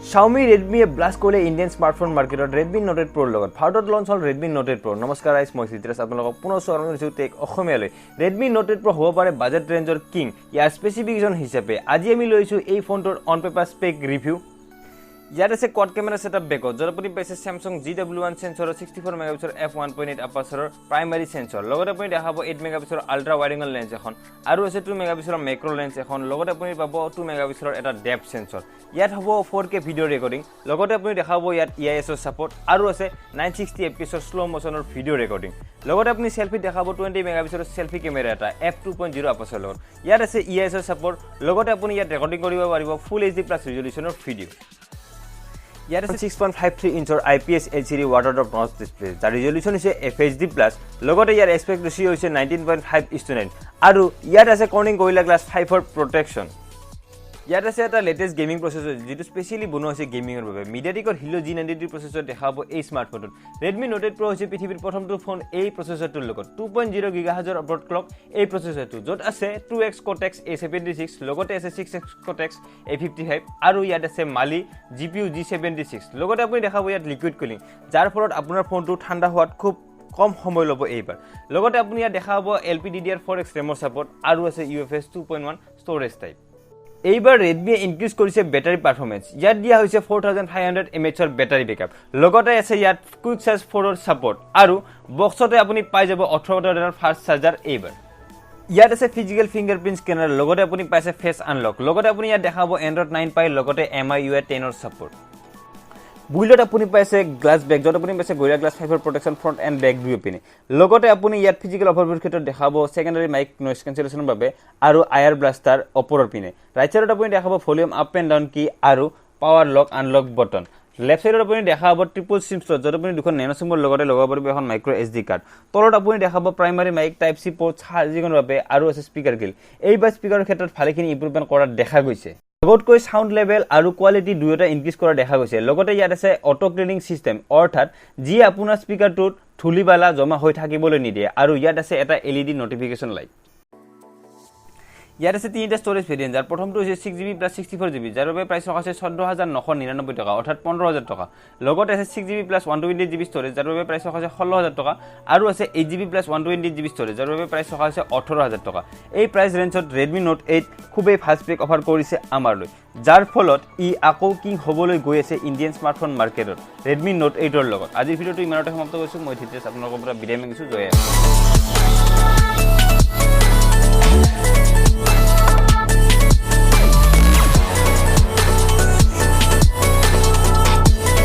Xiaomi ৰেডমিয়ে blast কৰিলে Indian smartphone মাৰ্কেটত Redmi note 8 প্ৰ'ৰ লগত। ভাৰতত লঞ্চ হ'ল ৰেডমি নোট 8 প্ৰ'। নমস্কাৰ ৰাইজ, মই চিত্ৰাজ, আপোনালোকক পুনৰ স্বাগতম জনাইছোঁ টেক অসমীয়ালৈ। ৰেডমি নোট 8 প্ৰ' হ'ব পাৰে বাজেট ৰেঞ্জৰ কিং। ইয়াৰ স্পেচিফিকেশ্যন হিচাপে আজি আমি লৈছোঁ এই ফোনটোৰ অন পেপাৰ স্পেক ৰিভিউ। ইয়াত আছে কোৱাড কেমেৰা ছেটআপ বেকত, য'ত আপুনি পাইছে চেমচাং GW1 চেঞ্চৰৰ 64 মেগাপিক্সেলৰ f/1.8 আপাৰচাৰৰ প্ৰাইমাৰী চেঞ্চৰ। লগতে আপুনি দেখাব 8 মেগাপিক্সেলৰ আল্ট্ৰা ৱাইড এংগল লেন্স এখন আৰু আছে 2 মেগাপিক্সেলৰ মেক্ৰ' লেন্স এখন। লগতে আপুনি পাব 2 মেগাপিক্সেলৰ এটা ডেপথ চেঞ্চৰ। ইয়াত হ'ব 4K ভিডিঅ' ৰেকৰ্ডিং। লগতে আপুনি দেখাব ইয়াত ইআইএছৰ ছাপৰ্ট আৰু আছে 960 এফপিএছৰ শ্ল' মোশ্যনৰ ভিডিঅ' ৰেকৰ্ডিং। লগতে আপুনি চেল্ফি দেখাব 20 মেগাপিক্সেলৰ চেল্ফি কেমেৰা এটা f/2.0 আপাৰচাৰৰ লগত। ইয়াত আছে ইআইএছৰ ছাপৰ্ট। লগতে আপুনি ইয়াত ৰেকৰ্ডিং কৰিব পাৰিব ফুল এইচডি প্লাছ ৰিজলিউশ্যনৰ ভিডিঅ'। ইয়াত আছে 6.53 ইঞ্চৰ IPS LCD water drop notch display, যাৰ ৰিজলিউশ্যন হৈছে এফএইচডি প্লাছ। লগতে ইয়াৰ এছপেক্ট ৰেচিঅ' হৈছে 19.5:9 আৰু ইয়াত আছে কৰ্ণিং গৰিলা গ্লাছ 5ৰ প্ৰটেকশ্যন। ইয়াত আছে এটা লেটেষ্ট গেমিং প্ৰচেছৰ, যিটো স্পেচিয়েলি বনোৱা হৈছে গেমিঙৰ বাবে। মিডিয়াটেকৰ হিলিঅ' G93 processor দেখা পাব এই স্মাৰ্টফোনটোত। ৰেডমি নোট 8 প্ৰ' হৈছে পৃথিৱীৰ প্ৰথমটো ফোন এই প্ৰচেছৰটোৰ লগত। 2.0 গিগাহাৰ্জৰ ওপৰত ক্লক এই প্ৰচেছৰটো, য'ত আছে 2x Cortex A76, লগতে আছে 6x cortex A55 আৰু ইয়াত আছে মালি জিপিইউ G76। লগতে আপুনি দেখাব ইয়াত লিকুইড কুলিং, যাৰ ফলত আপোনাৰ ফোনটো ঠাণ্ডা হোৱাত খুব কম সময় ল'ব এইবাৰ। লগতে আপুনি ইয়াত দেখা পাব LPDDR4X ৰেমৰ ছাপৰ্ট আৰু আছে UFS 2.1 storage type. এইবাৰ ৰেডমিয়ে ইনক্ৰিজ কৰিছে বেটাৰী পাৰফৰ্মেঞ্চ। ইয়াত দিয়া হৈছে 4500 এমএইচৰ বেটাৰী বেকআপ। লগতে আছে ইয়াত কুইক চাৰ্জ 4ৰ ছাপৰ্ট আৰু বক্সতে আপুনি পাই যাব 18 ৱাটৰ ফাষ্ট চাৰ্জাৰ। এইবাৰ ইয়াত আছে ফিজিকেল ফিংগাৰপ্ৰিণ্ট স্কেনাৰ, লগতে আপুনি পাইছে ফেচ আনলক। লগতে আপুনি ইয়াত দেখাব এণ্ড্ৰইড 9 পাই, লগতে MIUI 10ৰ ছাপৰ্ট। বিল্ডত আপুনি পাইছে গ্লাছ বেক, য'ত আপুনি পাইছে গৰিলা গ্লাছ 5ৰ প্ৰটেকশ্যন ফ্ৰণ্ট এণ্ড বেক দুয়ো পিনে। লগতে আপুনি ইয়াত ফিজিকেল অভাৰভিউৰ ক্ষেত্ৰত দেখাব ছেকেণ্ডাৰী মাইক নইজ কেঞ্চেলেশ্যনৰ বাবে আৰু আইআৰ ব্লাষ্টাৰ ওপৰৰ পিনে। ৰাইট ছাইডত আপুনি দেখাব ভলিউম আপ এণ্ড ডাউন কি আৰু পাৱাৰ লক আনলক বটন। লেফ্ট ছাইডত আপুনি দেখা পাব ট্ৰিপল চিম শ্লট, য'ত আপুনি দুখন নেন' চিমৰ লগতে লগাব পাৰিব এখন মাইক্ৰ' এছডি কাৰ্ড। তলত আপুনি দেখাব primary mic, type C port চাৰ্জিঙৰ বাবে আৰু আছে স্পীকাৰ গ্ৰিল। এইবাৰ স্পীকাৰৰ ক্ষেত্ৰত ভালেখিনি ইম্প্ৰুভমেণ্ট কৰা দেখা গৈছে। আগতকৈ চাউণ্ড লেভেল আৰু কোৱালিটি দুয়োটা ইনক্ৰিজ কৰা দেখা গৈছে। লগতে ইয়াত আছে অট' ক্লিনিং ছিষ্টেম, অৰ্থাৎ যিয়ে আপোনাৰ স্পীকাৰটোত ধূলি বালা জমা হৈ থাকিবলৈ নিদিয়ে আৰু ইয়াত আছে এটা এলইডি নটিফিকেশ্যন লাইট। ইয়াত আছে তিনিটা ষ্ট'ৰেজ ভেৰিয়েণ্ট, যাৰ প্ৰথমটো হৈছে 6 GB plus 64 GB, যাৰ বাবে প্ৰাইচ ৰখা হৈছে 14,999 টকা, অৰ্থাৎ 15,000 টকা। লগতে আছে 6 GB plus 128 GB storage, যাৰ বাবে প্ৰাইচ ৰখা হৈছে 16,000 টকা আৰু আছে 8 GB plus 128 GB storage, যাৰ বাবে প্ৰাইচ ৰখা হৈছে 18,000 টকা। এই প্ৰাইচ ৰেঞ্জত ৰেডমি নোট 8 খুবেই ভাল স্পেক অফাৰ কৰিছে আমালৈ, যাৰ ফলত ই আকৌ কিং হ'বলৈ গৈ আছে ইণ্ডিয়ান স্মাৰ্টফোন মাৰ্কেটত ৰেডমি নোট 8ৰ লগত। আজিৰ ভিডিঅ'টো ইমানতে সমাপ্ত কৰিছোঁ। মই ধীতেশ, আপোনালোকৰ পৰা বিদায় মাগিছোঁ। জয় আই।